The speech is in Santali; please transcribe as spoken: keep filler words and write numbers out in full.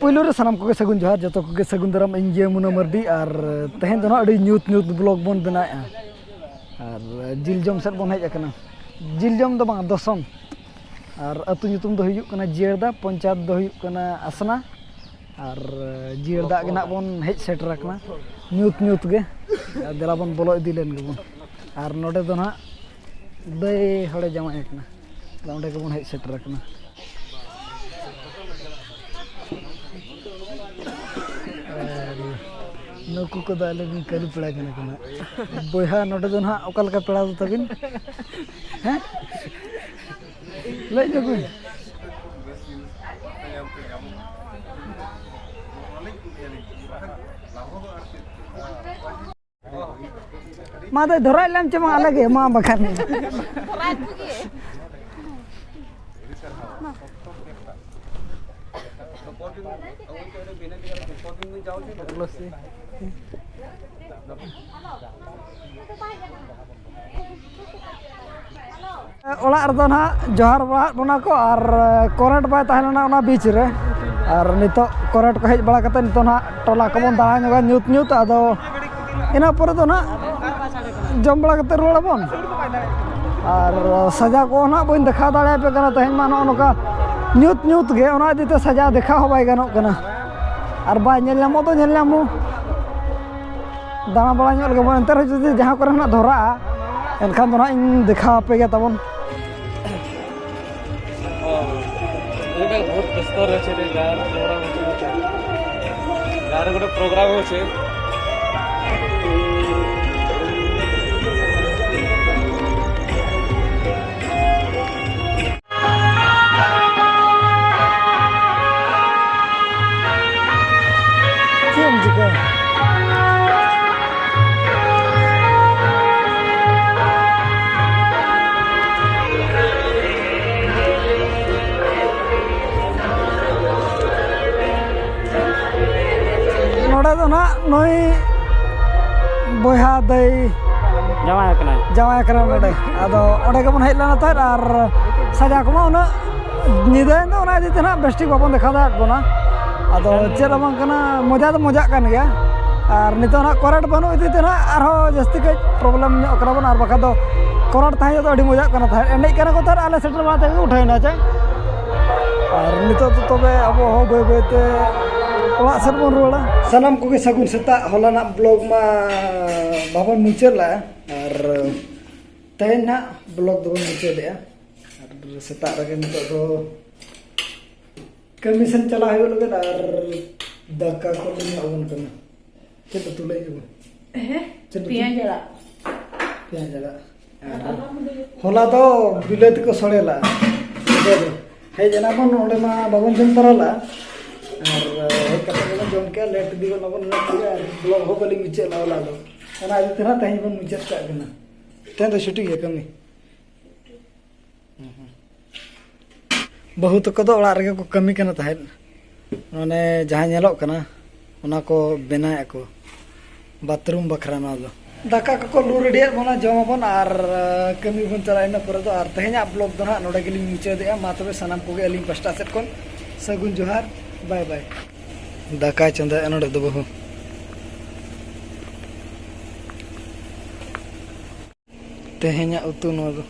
ᱯᱩᱭᱞᱩ ᱨᱮ ᱥᱟᱱᱟᱢ ᱠᱚᱜᱮ ᱥᱟᱹᱜᱩᱱ ᱡᱚᱦᱟᱨ, ᱡᱚᱛᱚ ᱠᱚᱜᱮ ᱥᱟᱹᱜᱩᱱ ᱫᱟᱨᱟᱢ᱾ ᱤᱧ ᱜᱮ ᱢᱩᱱᱟ ᱢᱟᱨᱰᱤ, ᱟᱨ ᱛᱮᱦᱮᱧ ᱫᱚ ᱱᱟᱦᱟᱜ ᱟᱹᱰᱤ ᱧᱩᱛ ᱧᱩᱛ ᱵᱞᱚᱜ ᱵᱚᱱ ᱵᱮᱱᱟᱣᱮᱫᱼᱟ᱾ ᱟᱨ ᱡᱤᱞ ᱡᱚᱢ ᱥᱮᱫ ᱵᱚᱱ ᱦᱮᱡ ᱟᱠᱟᱱᱟ᱾ ᱡᱤᱞ ᱡᱚᱢ ᱫᱚ ᱵᱟᱝ, ᱫᱚᱥᱚᱱ᱾ ᱟᱨ ᱟᱹᱛᱩ ᱧᱩᱛᱩᱢ ᱫᱚ ᱦᱩᱭᱩᱜ ᱠᱟᱱᱟ ᱡᱤᱭᱟᱹᱲᱫᱟ, ᱯᱚᱧᱪᱟᱭᱮᱛ ᱫᱚ ᱦᱩᱭᱩᱜ ᱠᱟᱱᱟ ᱟᱥᱱᱟ᱾ ᱟᱨ ᱡᱤᱭᱟᱹᱲᱫᱟ ᱜᱮ ᱱᱟᱦᱟᱜ ᱵᱚᱱ ᱦᱮᱡ ᱥᱮᱴᱮᱨ ᱟᱠᱟᱱᱟ ᱧᱩᱛ ᱧᱩᱛ ᱜᱮ᱾ ᱫᱮᱞᱟ ᱵᱚᱱ ᱵᱚᱞᱚ ᱤᱫᱤ ᱞᱮᱱ ᱜᱮᱵᱚᱱ᱾ ᱟᱨ ᱱᱚᱰᱮ ᱫᱚ ᱱᱟᱦᱟᱜ ᱫᱟᱹᱭ ᱦᱚᱲᱮ ᱡᱟᱶᱟᱭ ᱟᱠᱟᱱᱟ᱾ ᱟᱫᱚ ᱚᱸᱰᱮ ᱜᱮᱵᱚᱱ ᱦᱮᱡ ᱥᱮᱴᱮᱨ ᱟᱠᱟᱱᱟ᱾ ᱟᱨ ᱱᱩᱠᱩ ᱠᱚᱫᱚ ᱟᱞᱮ ᱨᱮᱱ ᱠᱟᱹᱨᱤ ᱯᱮᱲᱟ ᱠᱟᱱᱟ ᱠᱚ ᱱᱟᱦᱟᱜ᱾ ᱵᱚᱭᱦᱟ, ᱱᱚᱰᱮ ᱫᱚ ᱱᱟᱦᱟᱜ ᱚᱠᱟ ᱞᱮᱠᱟ ᱯᱮᱲᱟ ᱫᱚ ᱛᱟᱵᱤᱱ? ᱦᱮᱸ? ᱞᱟᱹᱭ ᱧᱚᱜ ᱵᱤᱱ᱾ ᱢᱟ ᱫᱚ ᱫᱷᱚᱨᱟᱭ ᱞᱮᱢ ᱪᱮ ᱢᱟ, ᱟᱞᱮ ᱜᱮ ᱢᱟ ᱵᱟᱠᱷᱟᱱ᱾ ᱚᱲᱟᱜ ᱨᱮᱫᱚ ᱱᱟᱦᱟᱜ ᱡᱚᱦᱟᱨ ᱵᱟᱲᱟᱣᱟᱫ ᱵᱚᱱᱟ ᱠᱚ, ᱟᱨ ᱠᱚᱨᱮᱱᱴ ᱵᱟᱭ ᱛᱟᱦᱮᱸ ᱞᱮᱱᱟ ᱚᱱᱟ ᱵᱤᱪ ᱨᱮ᱾ ᱟᱨ ᱱᱤᱛᱚᱜ ᱠᱚᱨᱮᱱᱴ ᱠᱚ ᱦᱮᱡ ᱵᱟᱲᱟ ᱠᱟᱛᱮ ᱱᱤᱛᱚᱜ ᱱᱟᱦᱟᱜ ᱴᱚᱞᱟ ᱠᱚᱵᱚᱱ ᱫᱟᱬᱟ ᱧᱚᱜᱟ ᱧᱩᱛ ᱧᱩᱛ᱾ ᱟᱫᱚ ᱤᱱᱟᱹ ᱯᱚᱨᱮ ᱫᱚ ᱱᱟᱦᱟᱜ ᱡᱚᱢ ᱵᱟᱲᱟ ᱠᱟᱛᱮ ᱨᱩᱣᱟᱹᱲ ᱟᱵᱚᱱ᱾ ᱟᱨ ᱥᱟᱡᱟᱣ ᱠᱚ ᱱᱟᱦᱟᱜ ᱵᱟᱹᱧ ᱫᱮᱠᱷᱟᱣ ᱫᱟᱲᱮᱭᱟᱯᱮ ᱠᱟᱱᱟ ᱛᱮᱦᱮᱧ ᱢᱟ, ᱱᱚᱜᱼᱚ ᱱᱚᱝᱠᱟ ᱧᱩᱛ ᱧᱩᱛ ᱜᱮ, ᱚᱱᱟ ᱤᱫᱤ ᱛᱮ ᱥᱟᱡᱟᱣ ᱫᱮᱠᱷᱟᱣ ᱦᱚᱸ ᱵᱟᱭ ᱜᱟᱱᱚᱜ ᱠᱟᱱᱟ᱾ ᱟᱨ ᱵᱟᱭ ᱧᱮᱞ ᱧᱟᱢᱚᱜ ᱫᱚ ᱧᱮᱞ ᱧᱟᱢᱚᱜ᱾ ᱫᱟᱬᱟ ᱵᱟᱲᱟ ᱧᱚᱜ ᱞᱮᱜᱮ ᱵᱚᱱ, ᱮᱱᱛᱮ ᱨᱮᱦᱚᱸ ᱡᱩᱫᱤ ᱡᱟᱦᱟᱸ ᱠᱚᱨᱮ ᱱᱟᱦᱟᱜ ᱫᱷᱚᱨᱟᱜᱼᱟ, ᱮᱱᱠᱷᱟᱱ ᱫᱚ ᱱᱟᱦᱟᱜ ᱤᱧ ᱫᱮᱠᱷᱟᱣ ᱟᱯᱮ ᱜᱮ ᱛᱟᱵᱚᱱ᱾ ᱚ, ᱱᱚᱰᱮ ᱵᱚᱦᱩᱛ ᱵᱮᱥᱛᱚ ᱨᱮ ᱪᱮᱫ ᱜᱟᱨ ᱯᱨᱳᱜᱨᱟᱢ ᱦᱚᱪᱚ ᱠᱟᱛᱮ᱾ ᱜᱟᱨ ᱜᱚᱴᱟ ᱯᱨᱳᱜᱨᱟᱢ ᱦᱚᱪᱚ᱾ ᱪᱮᱫ ᱮᱢ ᱪᱤᱠᱟᱹᱭᱟ? ᱱᱚᱰᱮ ᱫᱚ ᱱᱟᱜ ᱱᱩᱭ ᱵᱚᱭᱦᱟ ᱫᱟᱹᱭ ᱡᱟᱶᱟᱭ ᱟᱠᱟᱱᱟᱭ᱾ ᱡᱟᱶᱟᱭ ᱟᱠᱟᱱᱟ ᱱᱚᱰᱮ᱾ ᱟᱫᱚ ᱚᱸᱰᱮ ᱜᱮᱵᱚᱱ ᱦᱮᱡ ᱞᱮᱱᱟ ᱛᱟᱦᱮᱸᱫ, ᱟᱨ ᱥᱟᱡᱟ ᱠᱚᱢᱟ ᱩᱱᱟᱹᱜ ᱧᱤᱫᱟᱹᱭᱮᱱ ᱫᱚ, ᱚᱱᱟ ᱤᱫᱤ ᱛᱮ ᱱᱟᱜ ᱵᱮᱥᱴᱷᱤᱠ ᱵᱟᱵᱚᱱ ᱫᱮᱠᱷᱟᱣ ᱫᱟᱲᱮᱭᱟᱜ ᱵᱚᱱᱟ᱾ ᱟᱫᱚ ᱪᱮᱫ ᱦᱚᱸ ᱵᱟᱝ ᱠᱟᱱᱟ, ᱢᱚᱡᱟ ᱫᱚ ᱢᱚᱡᱟᱜ ᱠᱟᱱ ᱜᱮᱭᱟ᱾ ᱟᱨ ᱱᱤᱛᱚᱜ ᱱᱟᱦᱟᱜ ᱠᱚᱨᱮᱱᱴ ᱵᱟᱹᱱᱩᱜ ᱤᱫᱤ ᱛᱮ ᱱᱟᱦᱟᱜ ᱟᱨᱦᱚᱸ ᱡᱟᱹᱥᱛᱤ ᱠᱟᱹᱡ ᱯᱨᱚᱵᱞᱮᱢ ᱧᱚᱜ ᱠᱟᱱᱟ ᱵᱚᱱ, ᱟᱨ ᱵᱟᱠᱷᱟᱡ ᱫᱚ ᱠᱚᱨᱮᱱᱴ ᱛᱟᱦᱮᱸ ᱫᱚ ᱟᱹᱰᱤ ᱢᱚᱡᱟᱜ ᱠᱟᱱᱟ ᱛᱟᱦᱮᱸᱫ᱾ ᱮᱱᱮᱡ ᱠᱟᱱᱟ ᱠᱚ ᱛᱟᱦᱮᱸᱫ, ᱟᱞᱮ ᱥᱮᱴᱮᱨ ᱵᱟᱲᱟ ᱛᱮᱜᱮ ᱩᱴᱷᱟᱹᱣ ᱮᱱᱟ ᱪᱮ᱾ ᱟᱨ ᱱᱤᱛᱚᱜ ᱫᱚ ᱛᱚᱵᱮ ᱟᱵᱚ ᱦᱚᱸ ᱵᱟᱹᱭ ᱵᱟᱹᱭ ᱛᱮ ᱚᱲᱟᱜ ᱥᱮᱫ ᱵᱚᱱ ᱨᱩᱣᱟᱹᱲᱟ᱾ ᱥᱟᱱᱟᱢ ᱠᱚᱜᱮ ᱥᱟᱹᱜᱩᱱ ᱥᱮᱛᱟᱜ᱾ ᱦᱚᱞᱟᱱᱟᱜ ᱵᱞᱚᱜ ᱢᱟ ᱵᱟᱵᱚᱱ ᱢᱩᱪᱟᱹᱫ ᱞᱮᱜᱼᱟ, ᱟᱨ ᱛᱮᱦᱮᱧ ᱱᱟᱦᱟᱜ ᱵᱞᱚᱜ ᱫᱚᱵᱚᱱ ᱢᱩᱪᱟᱹᱫᱮᱜᱼᱟ᱾ ᱟᱨ ᱥᱮᱛᱟᱜ ᱨᱮᱜᱮ ᱱᱤᱛᱚᱜ ᱫᱚ ᱠᱟᱹᱢᱤ ᱥᱮᱱ ᱪᱟᱞᱟᱜ ᱦᱩᱭᱩᱜ ᱞᱟᱹᱜᱤᱫ, ᱟᱨ ᱫᱟᱠᱟ ᱠᱚ ᱞᱤᱧ ᱟᱹᱜᱩᱱ ᱠᱟᱱᱟ᱾ ᱪᱮᱫ ᱩᱛᱩ ᱞᱮ ᱟᱹᱜᱩ? ᱦᱮᱸ, ᱪᱮᱫ ᱩᱛᱩ? ᱯᱮᱸᱭᱟᱡᱽ ᱟᱲᱟᱜ᱾ ᱯᱮᱸᱭᱟᱡᱽ ᱟᱲᱟᱜ᱾ ᱟᱨ ᱟᱨ ᱟᱞᱚᱢ ᱞᱟᱹᱭᱟ᱾ ᱦᱚᱞᱟ ᱫᱚ ᱵᱤᱞᱟᱹᱛᱤ ᱠᱚ ᱥᱚᱲᱮ ᱞᱟᱜᱼᱟ᱾ ᱧᱤᱫᱟᱹ ᱫᱚ ᱦᱮᱡ ᱮᱱᱟ ᱵᱚᱱ, ᱚᱸᱰᱮ ᱢᱟ ᱵᱟᱵᱚᱱ ᱡᱚᱢ ᱛᱟᱨᱟ ᱞᱟᱜᱼᱟ᱾ ᱟᱨ ᱦᱮᱡ ᱠᱟᱛᱮ ᱜᱮᱵᱚᱱ ᱡᱚᱢ ᱠᱮᱜᱼᱟ, ᱞᱮᱴ ᱤᱫᱤ ᱜᱚᱫ ᱱᱟᱵᱚᱱ, ᱤᱱᱟᱹ ᱛᱮᱜᱮ ᱟᱨ ᱵᱞᱚᱜ ᱦᱚᱸ ᱵᱟᱹᱞᱤᱧ ᱢᱩᱪᱟᱹᱫ ᱞᱮᱜᱼᱟ ᱦᱚᱞᱟ ᱫᱚ᱾ ᱚᱱᱟ ᱤᱫᱤ ᱛᱮ ᱱᱟᱦᱟᱜ ᱛᱮᱦᱮᱧ ᱵᱚᱱ ᱢᱩᱪᱟᱹᱫ ᱠᱟᱜ ᱠᱟᱱᱟ᱾ ᱛᱮᱦᱮᱧ ᱫᱚ ᱪᱷᱩᱴᱤ ᱜᱮᱭᱟ ᱠᱟᱹᱢᱤ᱾ ᱵᱟᱹᱦᱩ ᱛᱟᱠᱚ ᱫᱚ ᱚᱲᱟᱜ ᱨᱮᱜᱮ ᱠᱚ ᱠᱟᱹᱢᱤ ᱠᱟᱱᱟ ᱛᱟᱦᱮᱸᱫ, ᱚᱱᱮ ᱡᱟᱦᱟᱸ ᱧᱮᱞᱚᱜ ᱠᱟᱱᱟ ᱚᱱᱟ ᱠᱚ ᱵᱮᱱᱟᱣᱮᱫ ᱠᱚ ᱵᱟᱛᱷᱨᱩᱢ ᱵᱟᱠᱷᱨᱟ ᱱᱚᱣᱟ ᱫᱚ᱾ ᱫᱟᱠᱟ ᱠᱚᱠᱚ ᱞᱩ ᱨᱮᱰᱤᱭᱮᱫ ᱵᱚᱱᱟ, ᱡᱚᱢ ᱟᱵᱚᱱ ᱟᱨ, ᱟᱸ, ᱠᱟᱹᱢᱤ ᱵᱚᱱ ᱪᱟᱞᱟᱜᱼᱟ ᱤᱱᱟᱹ ᱯᱚᱨᱮ ᱫᱚ᱾ ᱟᱨ ᱛᱮᱦᱮᱧᱟᱜ ᱵᱞᱚᱜ ᱫᱚ ᱱᱟᱦᱟᱜ ᱱᱚᱰᱮ ᱜᱮᱞᱤᱧ ᱢᱩᱪᱟᱹᱫᱮᱜᱼᱟ᱾ ᱢᱟ ᱛᱚᱵᱮ ᱥᱟᱱᱟᱢ ᱠᱚᱜᱮ ᱟᱹᱞᱤᱧ ᱯᱟᱥᱴᱟ ᱥᱮᱫ ᱠᱷᱚᱱ ᱥᱟᱹᱜᱩᱱ ᱡᱚᱦᱟᱨ, ᱵᱟᱭ ᱵᱟᱭ᱾ ᱫᱟᱠᱟᱭ ᱪᱚᱸᱫᱟᱭᱮᱫᱼᱟ ᱱᱚᱰᱮ ᱫᱚ ᱵᱟᱹᱦᱩ᱾ ᱛᱮᱦᱮᱧᱟᱜ ᱩᱛᱩ ᱱᱚᱣᱟ ᱫᱚ᱾